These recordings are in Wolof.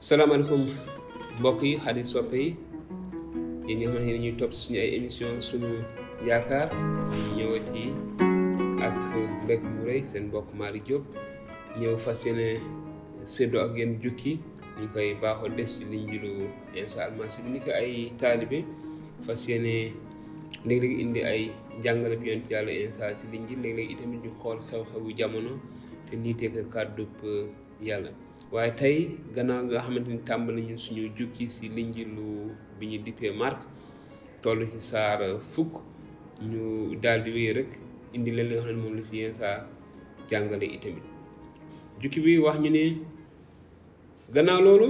salaamaaleykum mbokk yi xarit soppe yi yéen ñi nga xam ne ñuy topp suñu ay émission suñu yaakaar ñu ñëwati ak mbég mu rëy seen mbokk Malick Diop ñëw fas yéene séddoo ak yéen jukki ñu koy baaxoo def si Linjiilu Iisaa Almasi bi ni ko ay taalibe fas yéene léeg-léeg indi ay njàngale bi yonent yàlla Iisaa si Linjiil léeg-léeg itamit ñu xool xew-xewu jamono te niitee ko kàddub yàlla. waaye tey gannaaw nga xamante ni tàmbali ñu suñu jukki si Linjiilu bi ñu dippee Mark toll ci saar fukk ñu daal di wéy rek indi leen li nga xam ne moom la si Iisaa jàngale itamit jukki bi wax ñu ne gannaaw loolu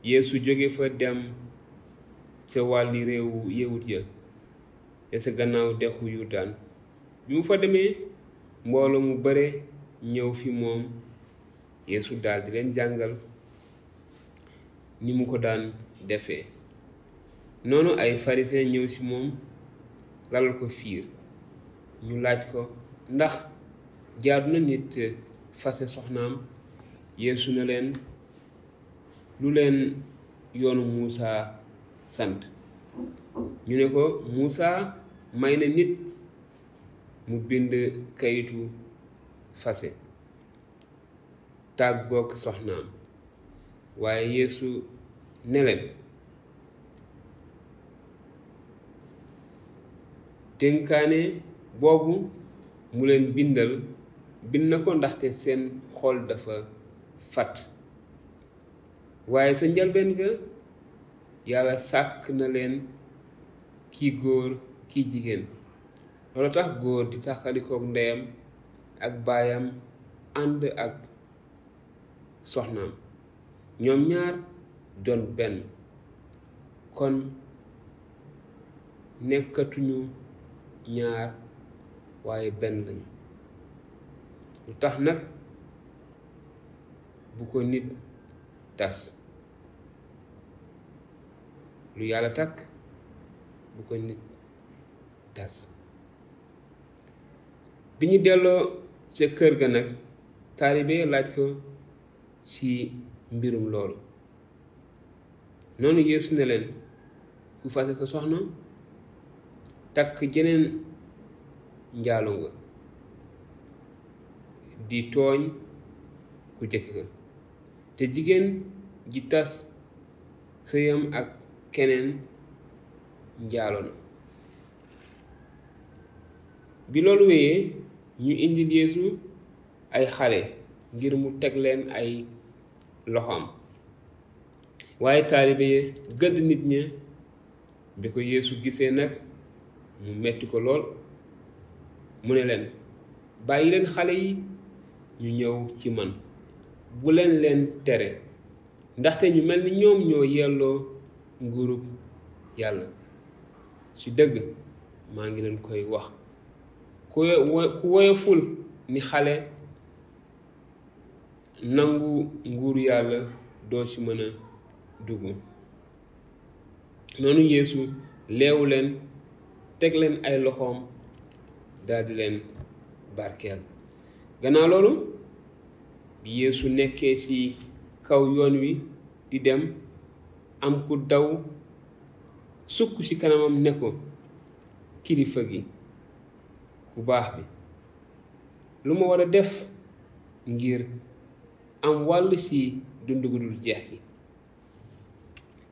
Yeesu jóge fa dem ca wàlli réewu yewut ya sa gannaaw dexu Yordaan bi mu fa demee mbooloo mu bare ñëw fi moom Yeesu daal di leen jàngal ni mu ko daan defee noonu ay pharisien ñëw ci moom lalal ko fiir ñu laaj ko ndax jaadu na nit fase soxnaam Yeesu na leen lu leen yoonu Muusaa sant ñu ne ko Muusaa may na nit mu bind kayitu fase tàggoog soxnaam waaye Yeesu ne leen dénkaane boobu mu leen bind na ko ndaxte seen xol dafa fat waaye sa njalbeen ga yàlla sàkk na leen kii góor kii jigéen loolu tax góor di taxalikook ndeyam ak baayam ànd ak soxnaam ñoom ñaar doon benn kon nekkatuñu ñaar waaye benn lañu lu tax nag bu ko nit tas lu yàlla takk bu ko nit tas bi ñu delloo ca kër ga nag taalibe laaj ko ci mbirum loolu noonu Yeesu ne leen ku fase sa soxna takk jeneen njaalo nga di tooñ ku jëkk ga te jigéen ji tas sëyam ak keneen njaalo na bi loolu wéyee ñu indil Yeesu ay xale ngir mu teg leen ay loxoom waaye taalibe gëdd nit ña bi ko Yeesu gisee nag mu metti ko lool mu ne leen bàyyi leen xale yi ñu ñëw ci man bu leen tere ndaxte ñu mel ni ñoom ñoo yelloo nguurub yàlla ci dëgg maa ngi leen koy wax ku woyoful ni xale nangu nguuru yàlla doo ci mën a dugg noonu Yeesu leewu leen teg leen ay loxoom daldi leen barkeel gannaaw loolu bi Yeesu nekkee ci kaw yoon wi di dem am ku daw sukk ci kanamam ne ko kilifa gi ku baax bi lu ma war a def ngir am wàll ci dund gu dul jeex gi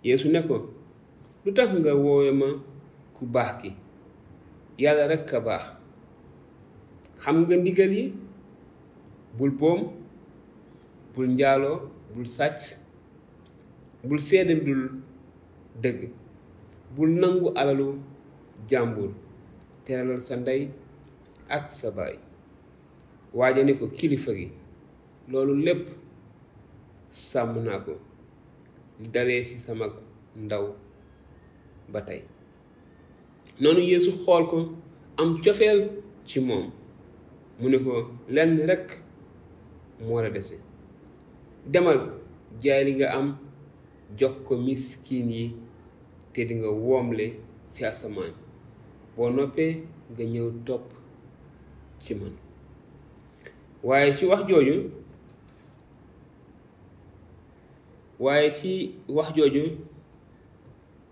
Yeesu ne ko lu tax nga woowe ma ku baax ki yàlla rekk a baax xam nga ndigal yi bul boom bul njaaloo bul sàcc bul seede dul dëgg bul nangu alalu jàmbur teralal sa ndey ak sa baay waaja ne ko kilifa gi loolu lépp sàmm naa ko li dalee ci sama ndaw ba tey noonu Yeesu xool ko am cofeel ci moom mu ne ko lenn rekk moo la dese demal jaay li nga am jox ko miskin yi te di nga woomle ci asamaan boo noppee nga ñëw topp ci man waaye ci wax jooju waaye ci wax jooju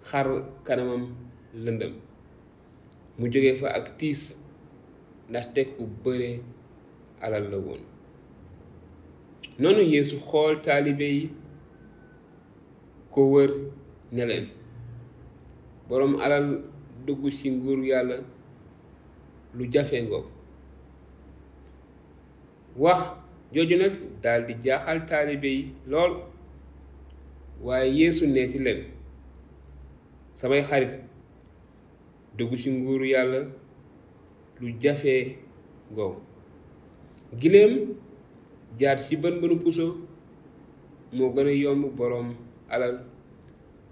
xar kanamam lëndëm mu jóge fa ak tiis ndaxte ku bare alal la woon. noonu Yeesu xool taalibe yi ko wër ne leen, boroom alal dugg ci nguuru Yàlla lu jafe ngoog. wax jooju nag daldi jaaxal taalibe yi lool, waaye Yeesu neeti leen, samay xarit, dugg ci nguuru Yàlla lu jafe ngoog. giléem jaar ci bën bënu puso moo gën a yomb boroom alal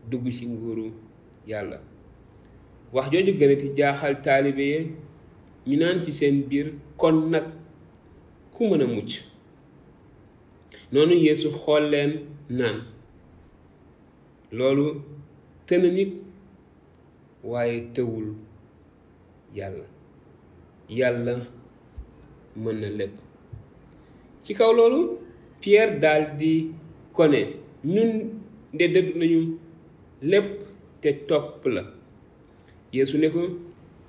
dugg ci nguuru Yàlla. wax jooju gënati jaaxal taalibe yi, ñu naan ci seen biir, kon nag ku mën a mucc? noonu Yeesu xool leen naan, loolu tëna nit waaye tëwul Yàlla. Yàlla mën na lépp. ci kaw loolu Pierre daldi ko ne, ñun de dëddu nañu lépp te topp la. Yeesu ne ko,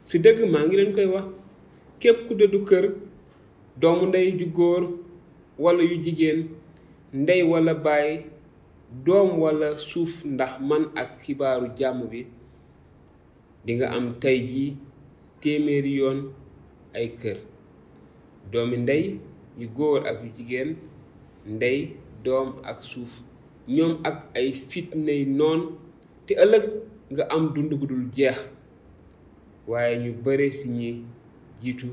si dëgg maa ngi leen koy wax, képp ku dëddu kër, doomu ndey ju góor walla yu jigéen, ndey walla baay, doom walla suuf ndax man ak xibaaru jàmm bi, dinga am tey jii 100 yoon ay kër, doomi ndey yu góor ak yu jigéen, ndey, doom ak suuf, ñoom ak ay fitnay noon, te ëllëg nga am dund gu dul jeex. waaye ñu bare ci ñi jiitu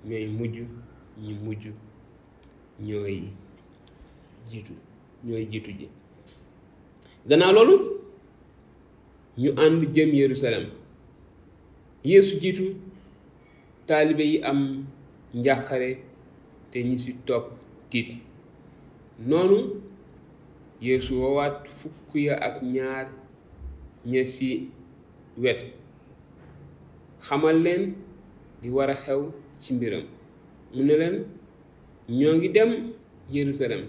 ñooy mujj, ñi mujj ñooy jiitu ji. gannaaw loolu ñu ànd jëm Yerusalem. Yeesu jiitu, taalibe yi am njàqare te ñi ci topp tiit. noonu Yeesu woowaat 12 ña ci wet, xamal leen li war a xew ci mbiram. mu ne leen, ñoo ngi dem Yerusalem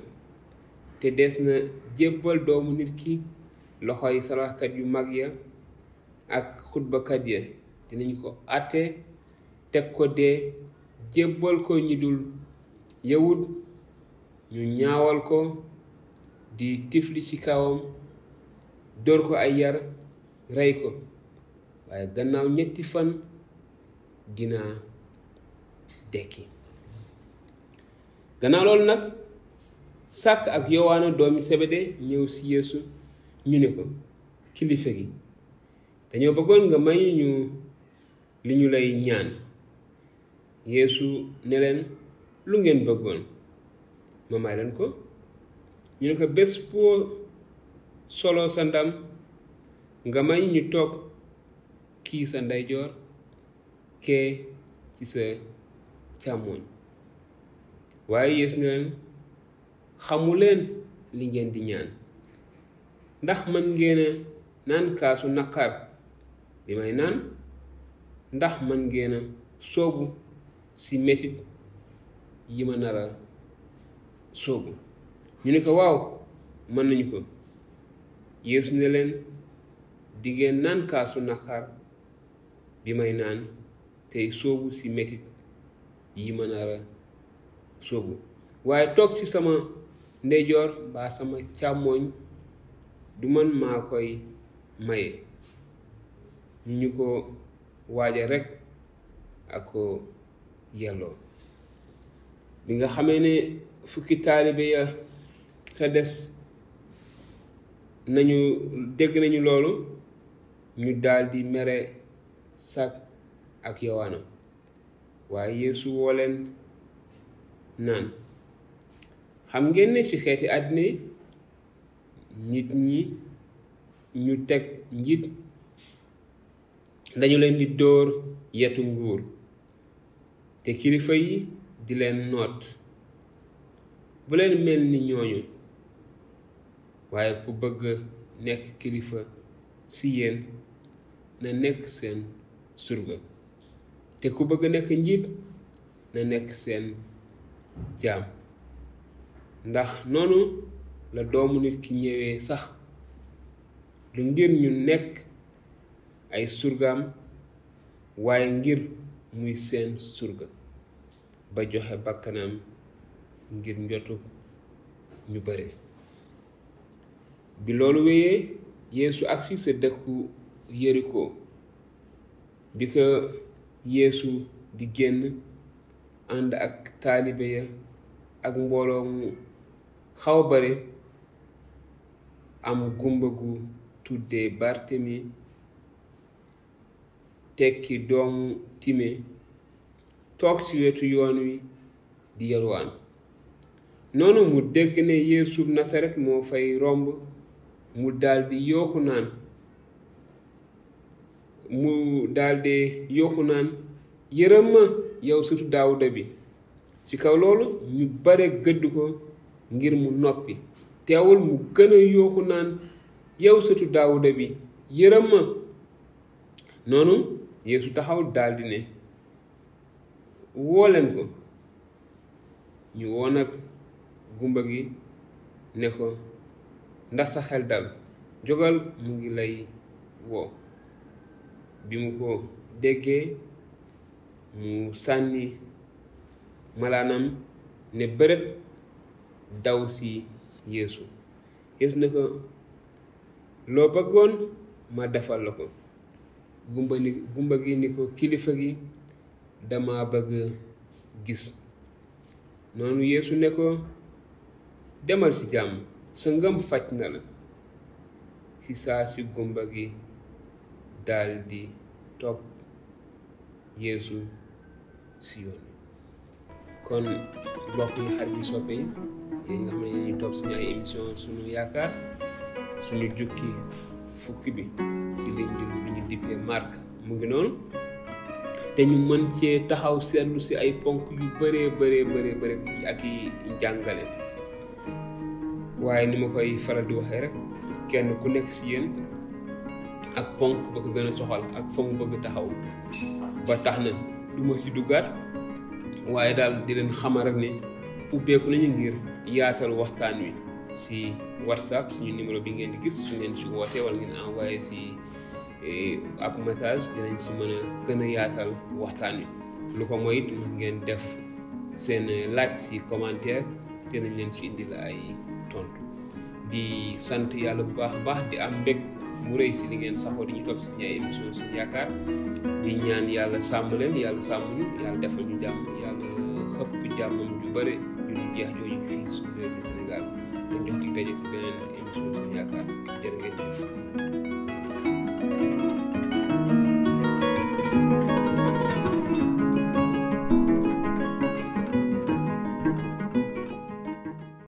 te des na jébbal doomu nit ki loxoy saraxkat yu mag ya ak xutbakat ya, dinañ ko àtte, teg ko dee, jébbal ko ñi dul yawut, ñu ñaawal ko, di tifli ci kawam, dóor ko ay yar, rey ko, waaye gannaaw 3 fan dina dekki. gannaaw loolu nag Sàkk ak Yowaana doomi Sebede ñëw ci Yeesu, ñu ne ko, kilifa gi, dañoo bëggoon nga may ñu li ñu lay ñaan. Yeesu ne leen, lu ngeen bëggoon ma may leen ko? ñu ne ko, bés boo solo sa ndam nga may ñu toog kii sa ndeyjoor, kee ci sa càmmoñ. waaye Yeesu ne leen, xamu leen li ngeen di ñaan. ndax mën ngeen a naan kaasu naqar bi may naan? ndax mën ngeen a soobu ci metit yi ma nar a soobu? ñu ne ko, waaw, mën nañu ko. Yeesu ne leen, di ngeen naan kaasu naqar bi may naan tey soobu ci metit yi ma nar a soobu, waaye toog ci sama ndeyjoor mbaa sama càmmooñ du man maa koy maye, ñu ko waaja rekk ak ko yelloo. bi nga xamee ne 10 taalibe ya sa des dégg nañu loolu, ñu daldi mere Sàkk ak Yowaana. waaye Yeesu woo leen naan, xam ngeen ne ci xeeti àddina yi nit ñi ñu teg njiit dañu leen di dóor yetu nguur, te kilifa yi di leen noot. bu leen mel ni ñooñu, waaye ku bëgg nekk kilifa ci yéen na nekk seen surga, te ku bëgg nekk njiit na nekk seen jaam. ndax noonu la doomu nit ki ñëwee sax du ngir ñu nekk ay surgaam waaye ngir muy seen surga ba joxe bakkanam ngir njotu ñu bare. bi loolu wéyee Yeesu agsi sa dëkku Yeriko. bi ko Yeesu di génn ànd ak taalibe ya ak mbooloo mu xaw bare, am gumba gu tuddee Bartemi tekki doomu Time toog ci wetu yoon wi di yalwaan. noonu mu dégg ne Yeesu Nasaret moo fay romb, mu daldi yooxu naan yërëm ma yow sëtu Daawuda bi. ci kaw loolu ñu bare gëdd ko ngir mu noppi, teewul mu gën a yooxu naan yow sëtu Daawuda bi yërëm ma. noonu Yeesu taxaw daldi ne woo leen ko. ñu woo nag gumba gi ne ko ndax sa xel dal, jógal mu ngi lay woo. bi mu ko déggee mu sànni malaanam ne bërët daw ci Yeesu. Yeesu ne ko loo bëggoon ma defal la ko. gumba gi ni ko kilifa gi dama bëgg gis. noonu Yeesu ne ko demal ci jàmm, sa ngëm faj na la. ci saa si gumba gi daldi topp Yeesu ci yoon. kon mbokk yi, xarit yi, soppe yi, yéen nga xam ne yéen topp suñu ay émission suñu yaakaar, suñu jukki fukki bi ci Linjiil bi ñu dippee Mark mu ngi noonu, te ñu mën cee taxaw seetlu ci ay ponk yu bëree ak i njàngale. waaye ni ma koy faral di waxee rek, kenn ku nekk ci yéen ak ponk ba ko gën a soxal ak fa mu bëgg taxaw, ba tax na du ma ci duggaat, waaye daal di leen xamal rek ne ubbeeku nañu ngir yaatal waxtaan wi ci WhatsApp suñu numéro bi ngeen di gis. su ngeen ci wootee wala ngeen envoyé ci ab message dinañ ci mën a gën a yaatal waxtaan wi. lu ko mooy it ngeen def seen laaj ci commentaire, dinañ leen ci indil ay tontu. di sant yàlla bu baax a baax, di am mbég mu rëy ci li ngeen saxoo di ñu topp ci ñaari émission suñu yaakaar. di ñaan yàlla sàmm leen, yàlla sàmm ñu, yàlla defal ñu jàmm, yàlla xëpp jàmmam ju bare ñu dul jeex jooju fii suñu réew mi Sénégal. dañ jox dig daje ci beneen émission suñu yaakaar. jërë ngeen